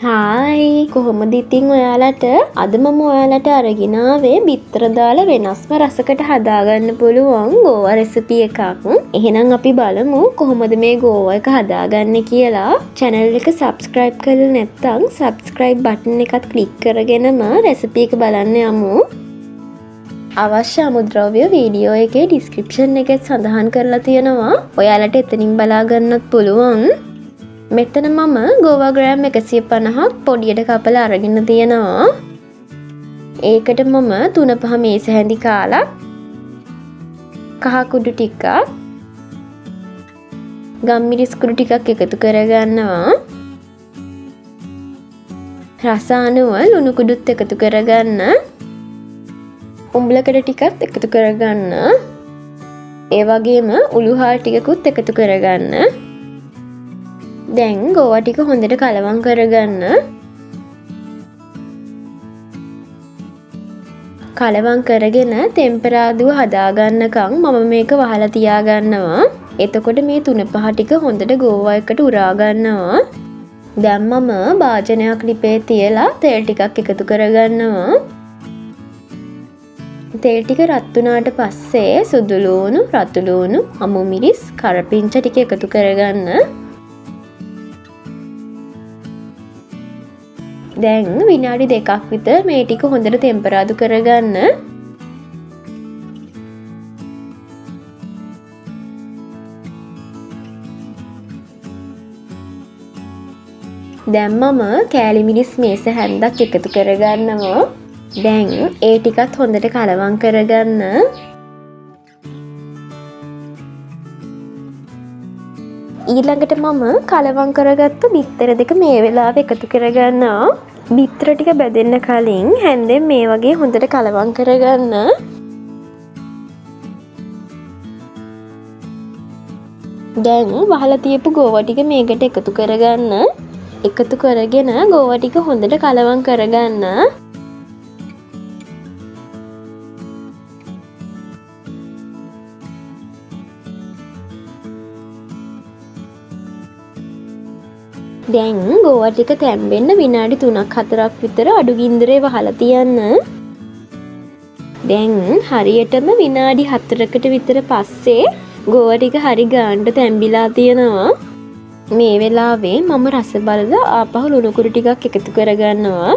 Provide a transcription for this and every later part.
Hi කොහොමද ඉතින් ඔයාලට අද මම ඔයාලට අරගෙන ආවේ බිත්තර දාලා වෙනස්ම රසකට හදාගන්න පුළුවන් ගෝවා රෙසිපි එකක්. එහෙනම් අපි බලමු කොහොමද මේ ගෝවා එක හදාගන්නේ කියලා. චැනල් එක සබ්ස්ක්‍රයිබ් කරලා නැත්නම් සබ්ස්ක්‍රයිබ් බටන් එකත් ක්ලික් කරගෙනම රෙසිපි එක බලන්න යමු. අවශ්‍ය අමුද්‍රව්‍ය වීඩියෝ එකේ ඩිස්ක්‍රිප්ෂන් එකේ සඳහන් කරලා තියෙනවා. ඔයාලට එතනින් බලා ගන්නත් පුළුවන්. මෙතන මම ගෝවා ග්‍රෑම් 150ක් පොඩියට කපලා අරගෙන තියෙනවා. ඒකට මම 3-5 මේස හැඳි කාලක්, කහ කුඩු ටිකක්, ගම්මිරිස් කුඩු ටිකක් එකතු කරගන්නවා. රස අනුව ලුණු කුඩුත් එකතු කරගන්න. උඹලකඩ ටිකත් එකතු කරගන්න. ඒ වගේම උළුහාල් ටිකකුත් එකතු කරගන්න. දැන් ගෝවා ටික හොඳට කලවම් කරගන්න. කලවම් කරගෙන තෙම්පරාදුව හදාගන්නකම් මම මේක වහලා තියාගන්නවා. එතකොට මේ 3-5 ටික හොඳට ගෝවා එකට උරා ගන්නවා. දැන් මම භාජනයක් ලිපේ තියලා තෙල් ටිකක් එකතු කරගන්නවා. තෙල් ටික රත් වුණාට පස්සේ සුදු ලුණු, රතු ලුණු, අමු මිරිස්, කරපිංච ටික එකතු කරගන්න. දැන් විනාඩි දෙකක් විතර මේ ටික හොඳට තෙම්පරාදු කරගන්න. දැන් මම කෑලි මිරිස් මේස හැන්දක් එකතු කරගන්නවා. දැන් ඒ ටිකත් හොඳට කලවම් කරගන්න. ඊළඟට මම කලවම් කරගත්තු බිත්තර දෙක මේ වෙලාවේ එකතු කරගන්නවා. බිත්තර ටික බැදෙන්න කලින් හැන්දෙන් මේ වගේ හොඳට කලවම් කරගන්න. දැන් වහලා තියපු ගෝවා ටික මේකට එකතු කරගන්න. එකතු කරගෙන ගෝවා ටික හොඳට කලවම් කරගන්න. දැන් ගෝවා ටික තැම්බෙන්න විනාඩි 3-4ක් විතර අඩු ගින්දරේ වහලා තියන්න. දැන් හරියටම විනාඩි 4කට විතර පස්සේ ගෝවා ටික හරි ගානට තැම්බිලා තියෙනවා. මේ වෙලාවේ මම රස බලලා ආපහු ලුණු කුඩු ටිකක් එකතු කරගන්නවා.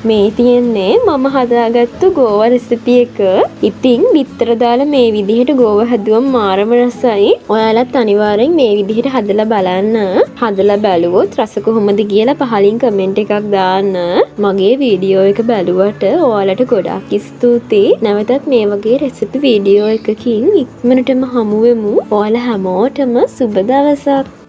මේ තියෙන්නේ මම හදාගත්තු ගෝවා රෙසිපි එක. ඉතින් බිත්තර දාලා මේ විදිහට ගෝවා හැදුවම මාරම රසයි. ඔයාලත් අනිවාර්යෙන් මේ විදිහට හදලා බලන්න. හදලා බැලුවොත් රස කොහොමද කියලා පහලින් කමෙන්ට් එකක් දාන්න. මගේ වීඩියෝ එක බැලුවට ඔයාලට ගොඩාක් ස්තුතියි. නැවතත් මේ වගේ රෙසිපි වීඩියෝ එකකින් ඉක්මනටම හමු වෙමු. ඔයාලා හැමෝටම සුබ දවසක්.